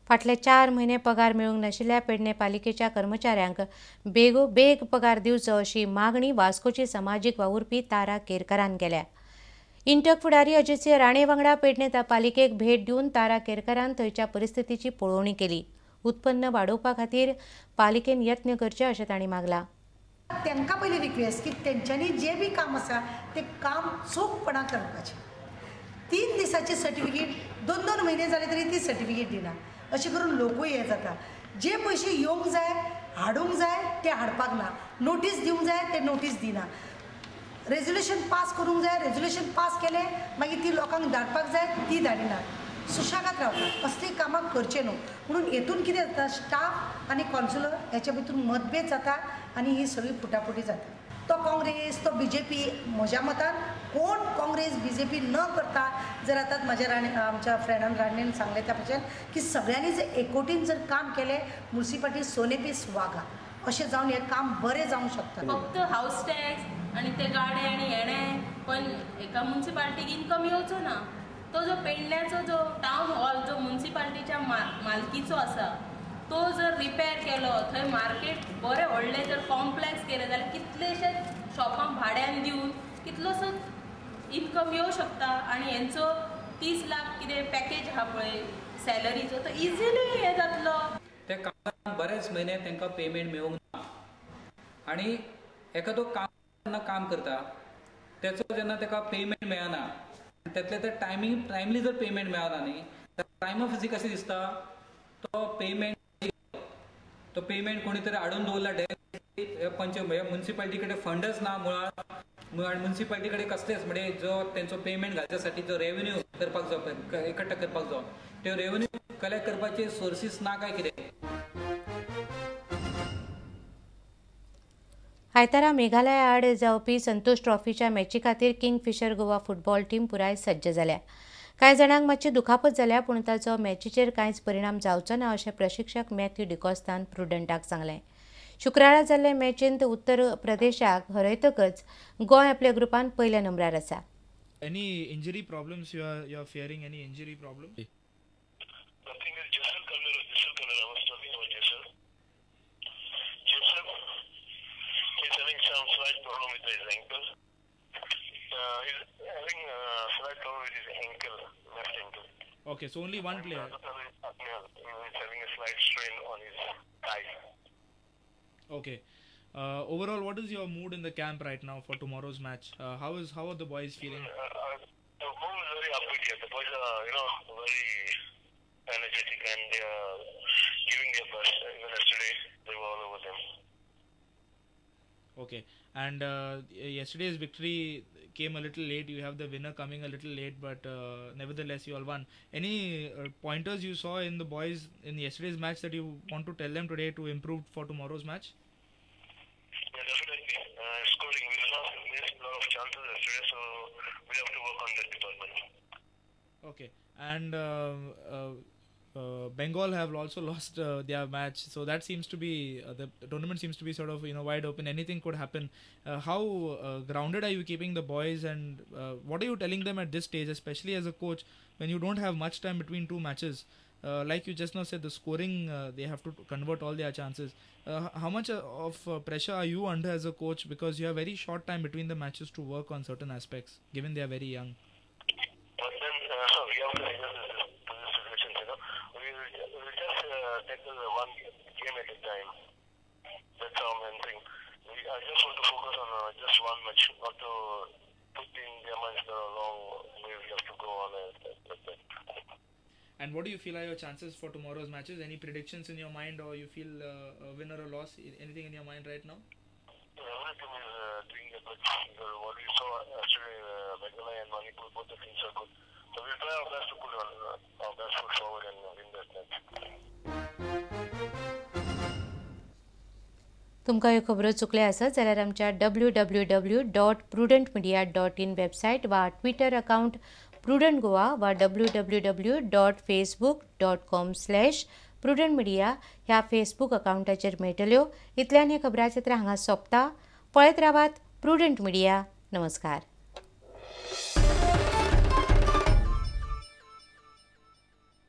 फाटले 4 म्हयने पगार मेळूंक नाशिल्ल्या पेडणे पालिकेच्या कर्मचाऱ्यांक बेगोबेग पगार दिवचो अशी मागणी वास्कोची समाजीक वावुरपी तारा केरकरान केल्या. इंटक फुडारी अजितसिंह राणे वांगडा पेडणे पालिकेक भेट दिवन तारा केरकरान थंयच्या परिस्थितीची पळोवणी केली. उत्पन्न वाडोवपा खातीर पालिकेन यत्न करचे अशें तांणी मागलां. तांकां पयली रिक्वेस्ट की तेंच्यांनी जें बी काम आसा तें काम चोखपणान करपाचें. 3 दिसाची सर्टिफिकेट 2-2 म्हयने जाले तरी ती सर्टिफिकेट दिना. अशें करून लोकूय हें जाता. जे पयशे येवंक जाय हाडूंक जाय ते हाडपाक ना, नोटीस दिवंक जाय ते नोटीस दिना, रेजोल्युशन पास करूंक जाय रेजोल्युशन पास केलें मागीर ती लोकांक धाडपाक जाय ती धाडिना. सुशेगाद रावता. असलीं कामां करचें न्हू. म्हणून हेतून कितें जाता, स्टाफ आनी कावन्सिलर हेच्या भितून मतभेद जाता आनी ही सगळी फुटाफुटी जाता. तो काँग्रेस तो बीजेपी, म्हज्या मतान कोण काँग्रेस बीजेपी न करता जर आतां म्हज्या राणे आमच्या फ्रेंडान राणेन सांगलें त्या भशेन की सगळ्यांनी जर एकवटीन जर काम केलें मुन्सिपालिटी सोने पे सुहागा अशें जावन हें काम बरें जावंक शकता. फक्त हावस टॅक्स आनी ते गाडे आनी हेणे पण एका मुन्सिपालिटीक इनकम येवचो ना. तो जो पेडण्याचो जो टावन हॉल जो मुन्सिपालिटीच्या मालकीचो आसा तो जर रिपेर केलो, थंय मार्केट बरें व्हडलें जर कॉम्प्लेक्स केलें जाल्यार कितलेशेच शॉपां भाड्यान दिवन कितलोसो इनकम येवं शकता. आनी हेंचो 30 लाख कितें पॅकेज आहा पळय सॅलरीचो तो इजिली हें जातलो. ते कामाक बरेच म्हयने तांकां पेमेंट मेळूंक ना आनी एखादो काम जेन्ना काम करता तेचो जेन्ना ताका पेमेंट मेळना त्यातले ते टायमिंग टायमली जर पेमेंट मेळना न्ही टायम ऑफ कशें दिसता तो पेमेंट तो पेमेंट कोणी तरी हाडून दवरला डायरेक्ट पंच मुन्सिपालिटी कडेन फंडच ना. मुळात मुन्सिपालिटी कडेन कसलेच म्हणजे जो तेंचो पेमेंट घालच्या साठी जो रेव्हेन्यू करपाक जाय एकट्टा करपाक जाय ते रेव्हेन्यू कलेक्ट करपाचे सोर्सीस ना काय कितें. आयतारा मेघालया आड जावपी संतोष ट्रॉफीच्या मॅची खातीर किंगफिशर गोवा फुटबॉल टीम पुराय सज्ज जाल्या. कांय जाणांक मातशी दुखापत जाल्या पूण ताचो मॅचीचेर कांयच परिणाम जावचो ना अशें प्रशिक्षक मॅथ्यू डिकॉस्तान प्रुडंटाक सांगलें. शुक्रारा जाल्ले मॅचींत उत्तर प्रदेशाक हरयतकच गोंय आपल्या ग्रुपान पयल्या नंबरार आसा. Any injury problems you are fearing? Any injury problem? The thing is Jason Connor, I was talking about Jason. Jason is having some slight problem with his ankle. He's having a slight problem with his ankle, left ankle. Okay, so only one player. He's having a slight strain on his thigh. Okay. Overall, what is your mood in the camp right now for tomorrow's match? How are the boys feeling? The mood is very upbeat here. The boys are, very energetic and they are giving their best. Even yesterday, they were all over them. Okay, and yesterday's victory came a little late. You have the winner coming a little late, but nevertheless you all won. Any pointers you saw in the boys in yesterday's match that you want to tell them today to improve for tomorrow's match? Yeah, definitely. Scoring. We missed a lot of chances yesterday, so we have to work on that department. Okay, and Bengal have also lost their match, so that seems to be the tournament seems to be sort of wide open. Anything could happen. How grounded are you keeping the boys, and what are you telling them at this stage, especially as a coach when you don't have much time between two matches? Like you just now said, the scoring, they have to convert all their chances. How much of pressure are you under as a coach, because you have very short time between the matches to work on certain aspects, given they are very young? But then we have to adjust to the situation, We will just tackle one game at a time. That's our main thing. I just want to focus on just one match, not to put in their minds the long way we have to go on and like that. And what do you feel are your chances for tomorrow's matches? Any predictions in your mind, or you feel a win or a loss? Anything in your mind right now? Every team is doing their best. What we saw yesterday, Meghalaya and Manipur, both the teams are good. So we'll try our best to put on our best foot forward and win that match. तुमकां ह्यो खबरो चुकल्या आसत जाल्यार आमच्या www.prudentmedia.in website वा Twitter account prudent Goa वा www.facebook.com/prudentmedia ह्या Facebook अकाउंटाचेर मेळटल्यो. इतल्यान हें खबराचित्र हांगा सोंपता. पळयत रावात प्रुडंट मिडिया. नमस्कार.